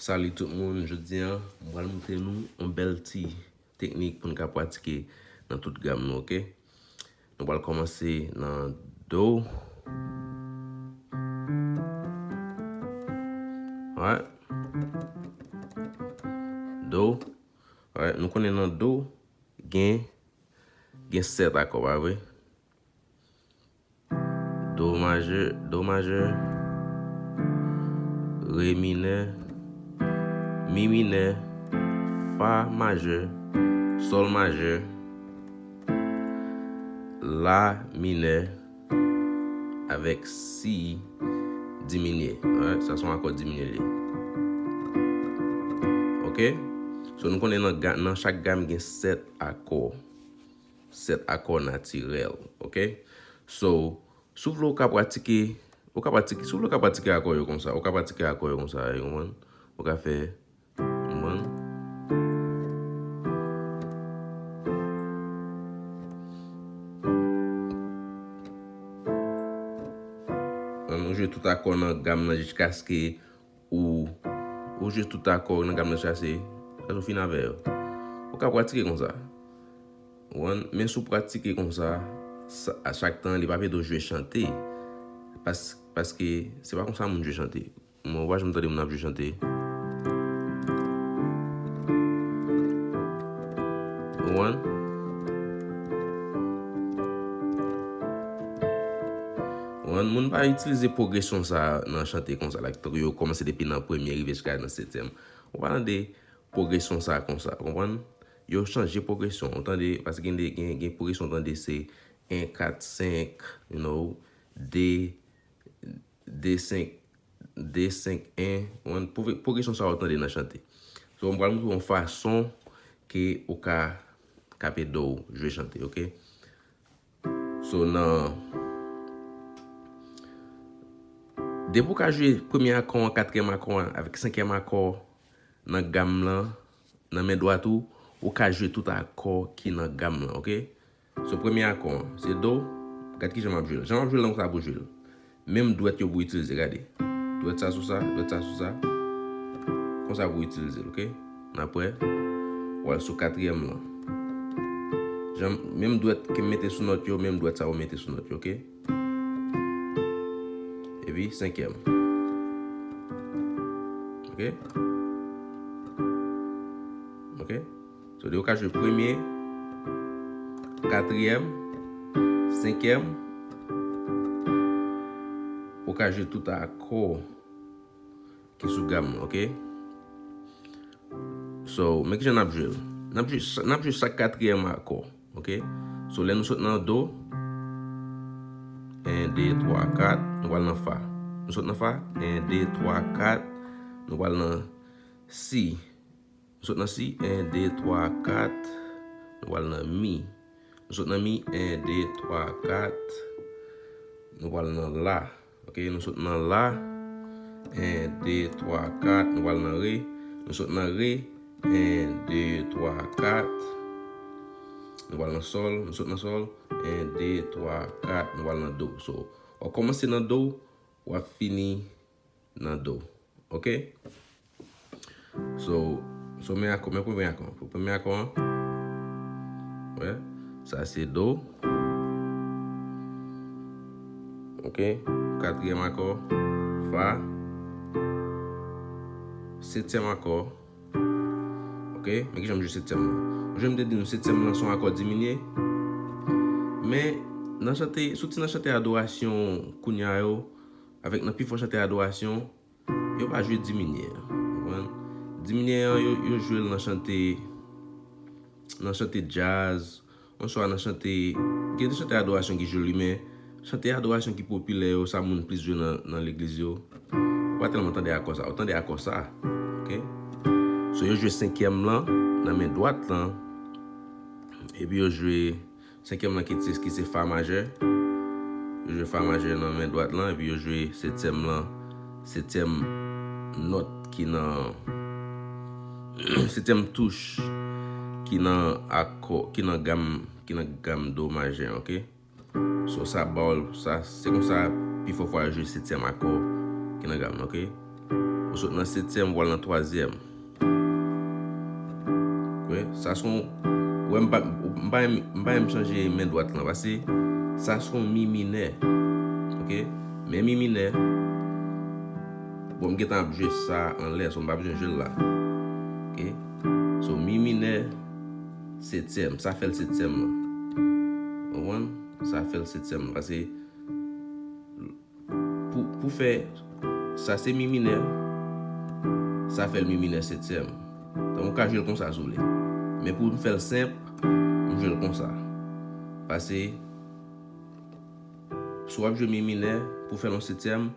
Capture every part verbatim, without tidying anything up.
Salut tout moun, jodi a, m pral montre nou yon bèl ti teknik pou n ka pratike nan tout gam nou, oke? Nou pral kòmanse nan do. Alright. Do. Alright, nou konnen nan do, gen, gen sèt akò, pa vre? Do majè, do majè, re minè, mi minè, fa majè, sòl majè, la minè, avèk si diminye. Alright, sa se yon akò diminye li. Oke? So, nou konnen nan, ga- nan chak gam gen sèt akò. Sèt akò natirèl. Oke? So, si w vle w ka pratike, ou ka pratike, si w vle w ka pratike akò yo konsa, ou ka pratike akò yo konsa, ou konprann? Ou ka fè, ou konprann? Ou jwe tout akò nan gam nan jiskaske ou, ou jwe tout akò nan gam nan jiskaske, jiskaske ou fin avè yo. Ou ka pratike konsa. Ou konprann? Men si w pratike konsa, sa- a chak tan, li p ap ede w jwe chante. Pas- paske se pa konsa moun jwe chante. Mwen, ou pa janm tande moun ap jwe chante. Ou konprann? Ou konprann? Moun pa itilize pwogresyon sa a nan chante konsa, like, tankou yo kòmanse depi nan premye rive jiska nan setyèm. Ou pa tande pwogresyon sa a konsa, ou konprann? Yo chanje pwogresyon, ou tande, paske gen de, gen, gen pwogresyon, ou tande, se en, kat, senk, you know, de, de, senk, de, senk, en, ou konprann? Pwogre- pwogresyon sa a ou tande nan chante. So, m pral montre w yon fason ke ou ka, k ap ede w jwe chante, oke? So, nan, depi w ka jwe premye akò an, katriyèm akò an, avèk senkyèm akò nan gam lan, nan men dwat ou, ou ka jwe tout akò ki nan gam lan, oke? So, premye akò an, se do. Gad kijan m ap jwe l. Jan m ap jwe l lan, konsa pou w jwe l. Menm dwèt yo pou w itilize, gade. Dwèt sa sou sa, dwèt sa sou sa. Konsa pou w itilize l, oke? N ap wè. W al sou katriyèm lan. Jan, menm dwèt ke m mete sou nòt yo, menm dwèt sa yo mete sou nòt yo, oke? Epi senkyèm. Oke? Oke? So, ou ka jwe premye, katriyèm, senkyèm. Ou ka jwe tout akò ki sou gam nan, oke? So, men kijan n ap jwe l. N ap jwe, n ap jwe chak katriyèm akò, oke? So, lè nou sot nan do, en, de, twa, kat, nou pral nan fa. Nou sot nan fa, en, de, twa, kat, nou pral nan si. Nou sot nan si, en, de, twa, kat, nou pral nan mi. Nou sot nan mi, en, de, twa, kat, nou pral nan la. Oke, nou sot nan la, en, de, twa, kat, nou pral nan re. Nou sot nan re, en, de, twa, kat, nou pral nan sòl. Nou sot nan sòl, en, de, twa, kat, nou pral nan do. So, w ap kòmanse nan do, w ap fini nan do. Oke? So, so men akò, men premye akò. Pou premye akò an, wè, sa se do. Oke? Katriyèm akò, fa. Setyèm akò. Oke? Men kijan m jwe setyèm lan. Jan m te di nou, setyèm lan se yon akò diminye. Men, nan chante, soti nan chante adorasyon kounye a yo, avèk nan pifò chante adorasyon, yo pa jwe diminye an. Konprann? Diminye an, yo, yo jwe l nan chante, nan chante djaz, oswa nan chante, gen de chante adorasyon ki jwe li, men chante adorasyon ki popilè yo, sa moun plis jwe nan, nan legliz yo. Ou pa tèlman tande akò sa, ou tande akò sa. Oke? So, yo jwe senkyèm lan nan men dwat lan, epi yo jwe senkyèm lan ki se, ki se fa majè. Yo jwe fa majè nan men dwat lan, epi yo jwe setyèm lan, setyèm nòt ki nan, setyèm touch ki nan akò, ki nan gam, ki nan gam do majè, oke? So, sa ba w, sa, se konsa pifò fwa yo jwe setyèm akò ki nan gam, oke? Ou sot nan setyèm, ou al nan twazyèm. Wè, sa se yon, wè, m pa, m pa, m pa renmen chanje men dwat lan, paske sa se yon mi minè. Oke? Men mi minè, bon, m gentan ap jwe sa anlè, so m pa bezwen jwe l la. Oke? So, mi minè, setyèm, sa fè l setyèm lan. Ou konprann? Sa fè l setyèm lan, paske pou, pou fè, sa se mi minè, sa fè l mi minè setyèm. Donk, ou ka jwe l konsa si w vle. Men pou m fè l senp, m jwe l konsa. Paske, si w ap jwe mi minè, pou fè l yon setyèm,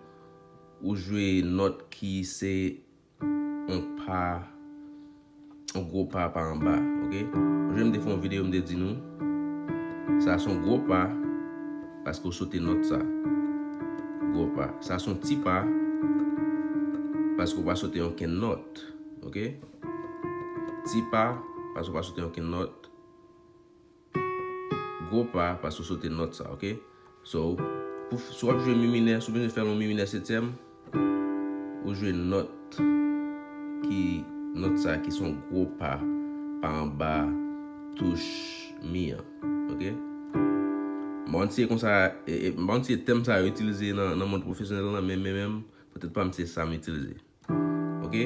ou jwe nòt ki se yon pa, yon gwo pa pa anba, oke? Jodi m te fè yon videyo, m te di nou, sa se yon gwo pa, paske w sote nòt sa. Gwo pa. Sa se yon ti pa, paske w pa sote okenn nòt, oke? Ti pa, paske w pa sote okenn nòt. Gwo pa, paske w sote nòt sa, oke? So, pou, si w ap jwe mi minè, si w bezwen fè l yon mi minè setyèm, ou jwe nòt ki, nòt sa ki se yon gwo pa, pa anba touch mi an, oke? M pa konn si se konsa, e, e, m pa konn si se tèm sa yo itilize nan, nan mond pwofesyonèl lan, men, men, men, poutèt pa m, se sa m itilize. Oke?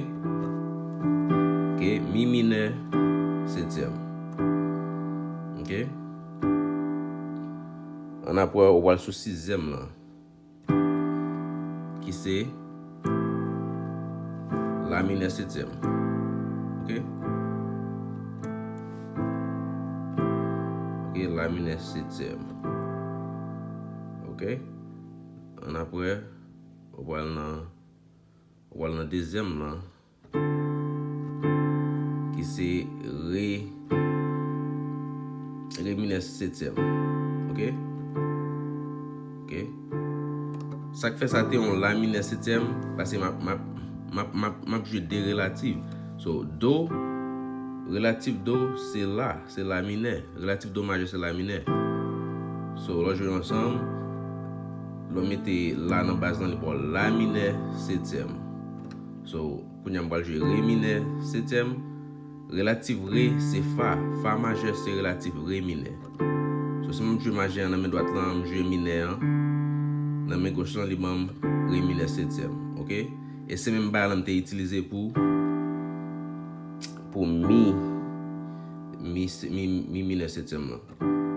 Oke, mi minè, setyèm. Oke? Annapre, ou pral sou sizyèm lan, ki se la minè setyèm. Oke? Oke, la minè setyèm. Oke? Annapre, ou pral nan Ou al nan dezyèm lan, ki se re, re minè setyèm. Oke? Oke? Sa k fè sa te yon la minè setyèm, paske m ap, m ap, m ap, m ap, m ap jwe de relatif. So, do, relatif do, se la, se la minè. Relatif do majè se la minè. So, lè w jwe yo ansanm, lè w mete la nan baz lan, li ba w la minè setyèm. So, kounye a m pral jwe re minè setyèm. Relatif re se fa. Fa majè se relatif re minè. So, si m ap jwe majè an nan men dwat lan, m jwe minè an nan men goch lan, li ban m re minè setyèm. Oke? E se menm bagay lan m te itilize pou, pou mi, mi, mi, mi minè setyèm lan.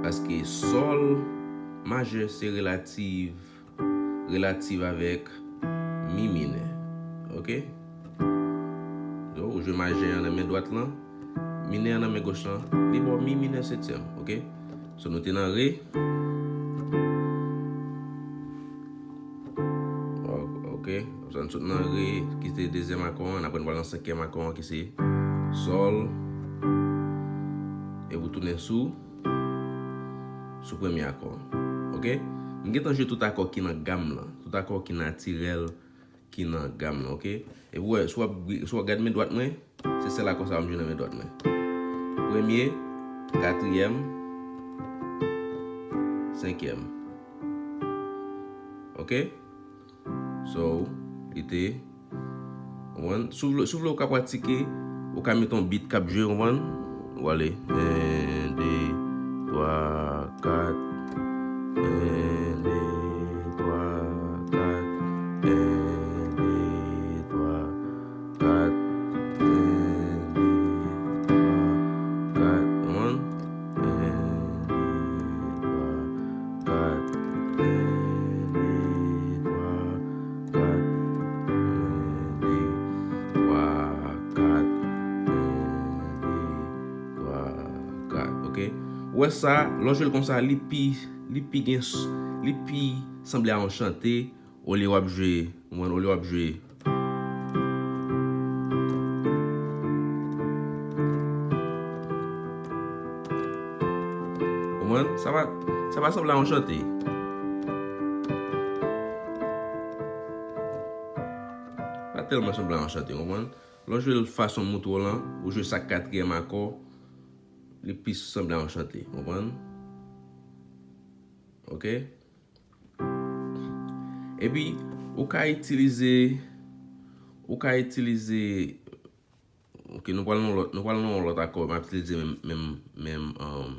Paske sòl majè se relatif, relatif avèk mi minè. Oke? Donk, ou jwe majè an nan men dwat lan, minè an nan men goch lan, li ba w mi minè setyèm. Oke? So, nou te nan re. O-, oke. Sa n sot nan re, ki te dezyèm akò an, n apre n pral nan senkyèm akò an, ki se sòl. Epi w tounen sou, sou premye akò an. Oke? M gentan jwe tout akò ki nan gam lan, tout akò ki natirèl ki nan gam lan, oke? Epi w wè, si w ap, si w ap gade men dwat mwen, se sèl akò sa yo m jwe nan men dwat mwen. Premye, katriyèm, senkyèm. Oke? So, li te, w konprann? Si w vle, si w vle, ou ka pratike, ou ka mete yon beat k ap jwe, w konprann? W ale. En, de, twa, kat. En, de, twa, kat. En, de, twa, kat. En, de, twa, kat. Konprann? En, de, twa, kat. En, de, twa, kat. En, de, twa, kat. En, de, twa, kat. Oke? Ou wè sa, lè w jwe l konsa, li pi, li pi gen s-, li pi sanble a yon chante, olye w ap jwe, w konprann, olye w ap jwe. Ou konprann? Sa pa, sa pa sanble a yon chante. Pa tèlman sanble a yon chante, w konprann? Lè w jwe l fason m montre w lan, ou jwe sa katriyèm akò, li plis sanble a yon chante, w konprann? Oke? Epi, ou ka itilize, ou ka itilize, ok, nou pral nan yon lòt, nou pral nan yon lòt akò, m ap itilize menm, menm, menm, um,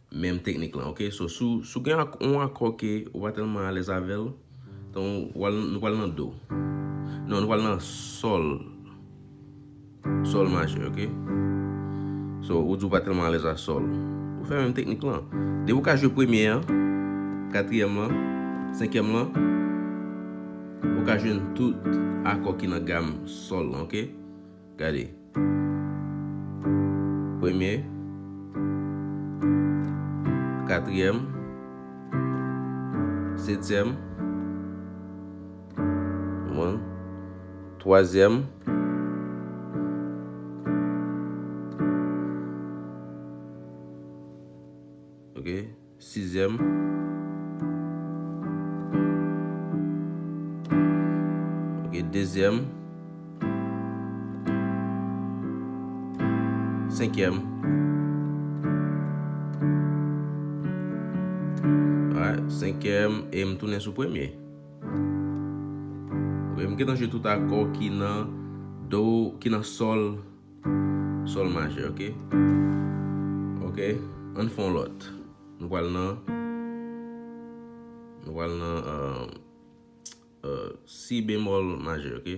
menm teknik lan, ok? So, si w, si w gen ak-, yon akò ke ou pa tèlman alèz avè l, donk, ou pral, nou pral nan do. Non, nou pral nan sòl. Sòl majè, ok? So, ou di w pa tèlman alèz a sòl. Ou fè menm teknik lan. Depi ou ka jwe premye an, katriyèm lan, senkyèm lan, ou ka jwenn tout akò ki nan gam sòl lan, ok? Gade. Premye, katriyèm, setyèm, konprann? Twazyèm. Ok. Sizyèm. Ok, dezyèm. Senkyèm. Alright, senkyèm, e m tounen sou premye. Ok, m gentan jwe tout akò ki nan do, ki nan sòl, sòl majè, ok? Ok, ann fè yon lòt. Nou pral nan, nou pral nan, euh, euh, si bemòl majè, ok?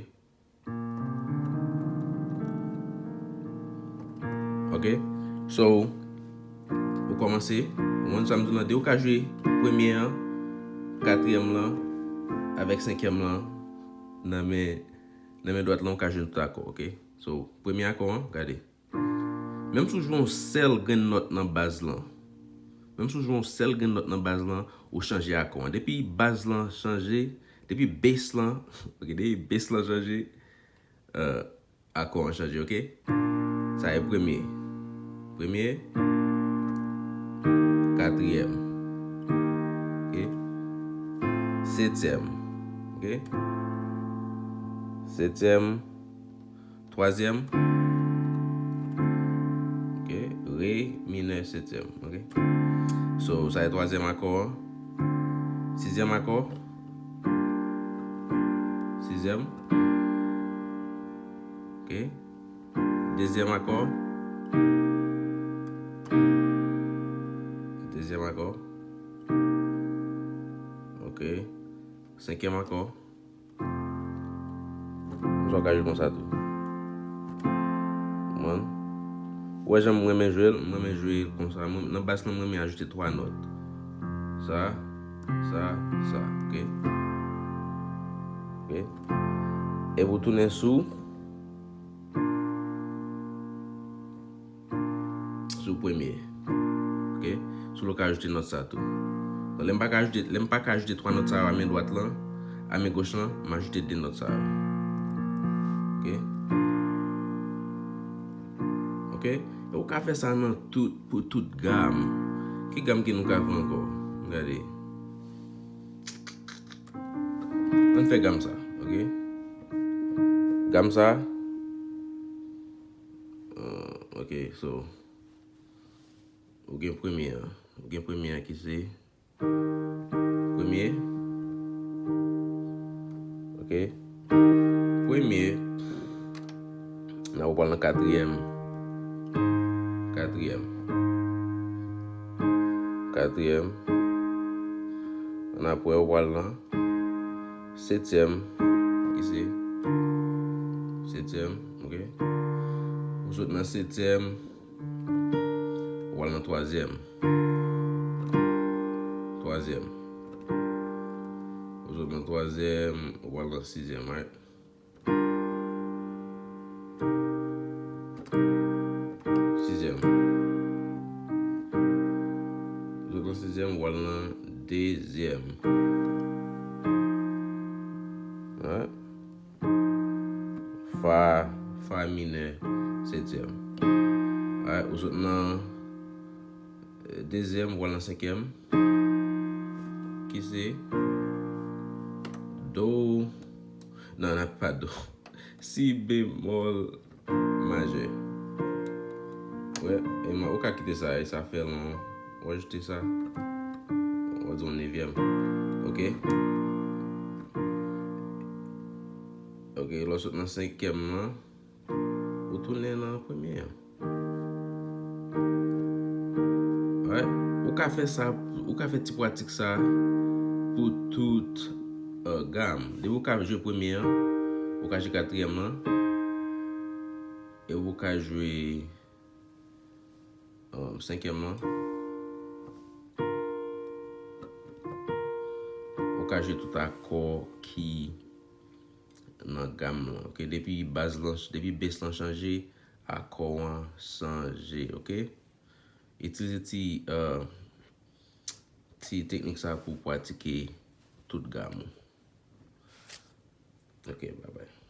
Ok? So, ou kòmanse, ou konn sa m di w lan, depi ou ka jwe premye an, katriyèm lan, avèk senkyèm lan, nan men, nan men dwat lan, ou ka jwenn tout akò, ok? So, premye akò an, gade. Menm si w jwe yon sèl grenn nòt nan baz lan, menm si w jwe yon sèl grenn nòt nan baz lan, ou chanje akò an. Depi baz lan chanje, depi bass lan, ok, depi bass lan chanje, euh, akò an chanje, ok? Sa e premye. Premye, katriyèm, ok? Setyèm, ok? Setyèm, twazyèm, ok? Re minè setyèm, ok? So, sa e twazyèm akò an. Sizyèm akò. Sizyèm. Ok. Dezyèm akò. Dezyèm akò. Ok. Senkyèm akò. Konsa w ka jwe konsa tou. Konprann? Ou wè jan m renmen jwe l? M renmen jwe l konsa. Mwen, nan bas lan, m renmen ajoute twa nòt. Sa, sa, sa. Ok? Ok? Epi w tounen sou, sou premye. Ok? Sou l ou ka ajoute nòt sa tou. Donk, lè m pa ka ajoute, lè m pa ka ajoute twa nòt sa yo a men dwat lan, a men goch lan, m ajoute de nòt sa yo. Ok? Ok? E ou ka fè sa nan tout, pou tout gam. Ki gam ke nou ka fè ankò? Gade. Ann fè gam sa, ok? Gam sa, euh, ok, so, ou gen premye an. Ou gen premye an ki se premye. Ok. Premye. N a pral nan katriyèm. Katriyèm. Katriyèm. Ann apre, ou pral nan setyèm. Ki se setyèm, ok. Ou sot nan setyèm. Ou pral nan twazyèm. Twazyèm. Ou sot nan twazyèm, ou pral nan sizyèm, right? Sizyèm. Ou sot nan sizyèm, ou pral nan dezyèm. Right? Fa, fa minè, setyèm. Alright, ou sot nan, eh, dezyèm, ou al nan senkyèm. Ki se do, non, nan pa do. Si bemòl majè. Wè, e ma, ou ka kite sa, e sa fè l, ou ajoute sa. Ou di yon nevyèm. Ok? Ok, lè w sot nan senkyèm lan, ou tounen nan premye an. Alright. Ou ka fè sa, ou ka fè ti pratik sa pou tout uh, gam. Depi ou ka jwe premye an, ou ka jwe katriyèm lan, e ou ka jwe um, senkyèm lan. Ou ka jwe tout akò ki nan gam lan. Ok, depi bas lan, depi bass lan chanje, akò an chanje. Ok, itilize ti uh, ti teknik sa pou pratike tout gam ou. Ok, bye bye.